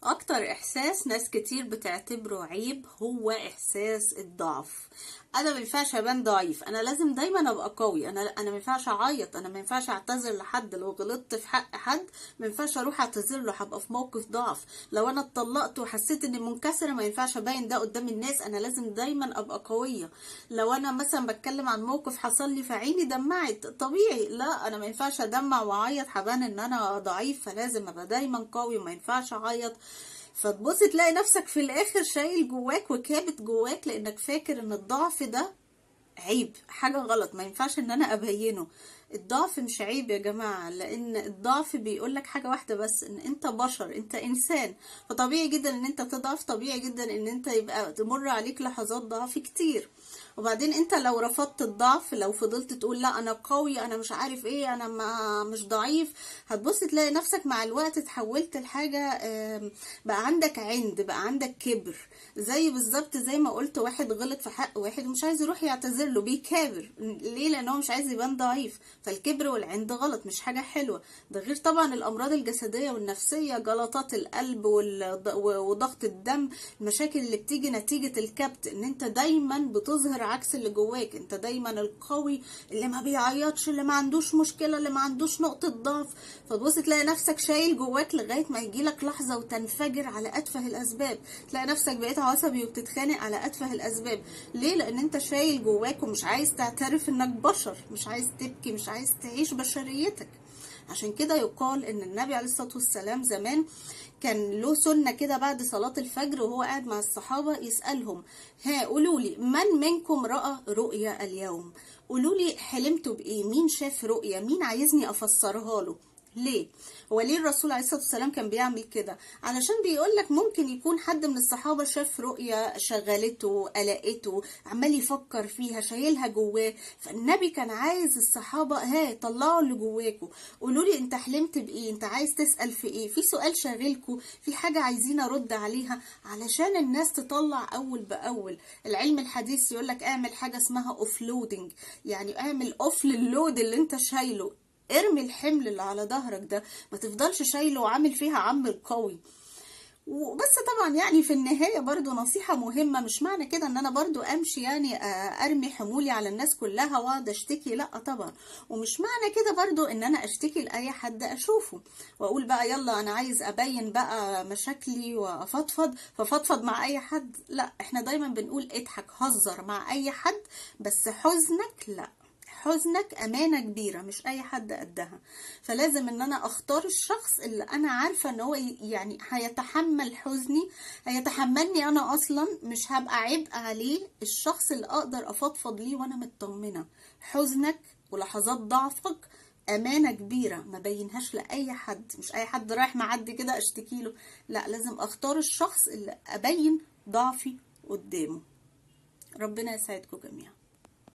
اكتر احساس ناس كتير بتعتبره عيب هو احساس الضعف. انا ما ينفعش ابان ضعيف، انا لازم دايما ابقى قوي، انا ما ينفعش اعيط، انا ما ينفعش اعتذر لحد، لو غلطت في حق حد ما ينفعش اروح اعتذر له، هبقى في موقف ضعف. لو انا اتطلقت وحسيت اني منكسره ما ينفعش ابين ده قدام الناس، انا لازم دايما ابقى قوية. لو انا مثلا بتكلم عن موقف حصل لي فعيني دمعت، طبيعي، لا انا ما ينفعش ادمع واعيط، هبان ان انا ضعيف، فلازم ابقى دايما قوي وما ينفعش اعيط. فتبص تلاقي نفسك في الاخر شايل جواك وكابت جواك، لانك فاكر ان الضعف ده عيب، حاجة غلط، ما ينفعش ان انا ابينه. الضعف مش عيب يا جماعة، لان الضعف بيقولك حاجة واحدة بس، ان انت بشر، انت انسان، فطبيعي جدا ان انت تضعف، طبيعي جدا ان انت يبقى تمر عليك لحظات ضعف كتير. وبعدين انت لو رفضت الضعف، لو فضلت تقول لا انا قوي، انا مش عارف ايه، انا ما مش ضعيف، هتبص تلاقي نفسك مع الوقت اتحولت لحاجة، بقى عندك عند، بقى عندك كبر. زي بالظبط زي ما قلت، واحد غلط في حق واحد ومش عايز يروح يعتذر له، بيكابر ليه؟ لان هو مش عايز يبان ضعيف. فالكبر والعند غلط، مش حاجة حلوة. ده غير طبعا الأمراض الجسدية والنفسية، جلطات القلب وضغط الدم، المشاكل اللي بتيجي نتيجة الكبت، ان انت دايما بتظهر عكس اللي جواك، انت دايما القوي اللي ما بيعيطش، اللي ما عندوش مشكلة، اللي ما عندوش نقطة ضعف. فتبص تلاقي نفسك شايل جواك لغاية ما يجيلك لحظة وتنفجر على أتفه الأسباب، تلاقي نفسك بقيت عصبي وبتتخانق على أتفه الأسباب. ليه؟ لأن انت شايل جواك ومش عايز تعترف انك بشر، مش عايز تبكي، مش عايز تعيش بشريتك. عشان كده يقال ان النبي عليه الصلاة والسلام زمان كان له سنة كده بعد صلاة الفجر وهو قاعد مع الصحابة يسألهم، ها قولوا لي من منكم رأى رؤيا اليوم؟ قولوا لي حلمتوا بإيه؟ مين شاف رؤيا؟ مين عايزني أفسرها له؟ ليه؟ هو ليه الرسول عليه الصلاة والسلام كان بيعمل كده؟ علشان بيقولك ممكن يكون حد من الصحابة شاف رؤية شغلته، قلقته، عمال يفكر فيها، شايلها جواه. فالنبي كان عايز الصحابة ها طلعوا اللي جواكوا، قولوا لي انت حلمت بإيه؟ انت عايز تسأل في إيه؟ في سؤال شاغلكوا؟ في حاجة عايزين أرد عليها؟ علشان الناس تطلع أول بأول. العلم الحديث يقولك اعمل حاجة اسمها offloading، يعني اعمل off لل load اللي انت شايله، ارمي الحمل اللي على ظهرك ده، ما تفضلش شايله وعامل فيها عم القوي. وبس طبعا يعني في النهاية برضو نصيحة مهمة، مش معنى كده ان انا برضو امشي يعني ارمي حمولي على الناس كلها واقعد اشتكي، لا طبعا. ومش معنى كده برضو ان انا اشتكي لاي حد اشوفه واقول بقى يلا انا عايز ابين بقى مشاكلي وافضفض ففضفض مع اي حد، لا. احنا دايما بنقول اضحك، هزر مع اي حد، بس حزنك لا، حزنك أمانة كبيرة مش أي حد قدها. فلازم إن أنا أختار الشخص اللي أنا عارفة إن هو يعني هيتحمل حزني، هيتحملني أنا أصلا، مش هبقى عبء عليه، الشخص اللي أقدر أفضفض ليه وأنا مطمنة. حزنك ولحظات ضعفك أمانة كبيرة، ما بينهاش لأي حد، مش أي حد رايح معدي كده أشتكي له، لا، لازم أختار الشخص اللي أبين ضعفي قدامه. ربنا يسعدكم جميعا.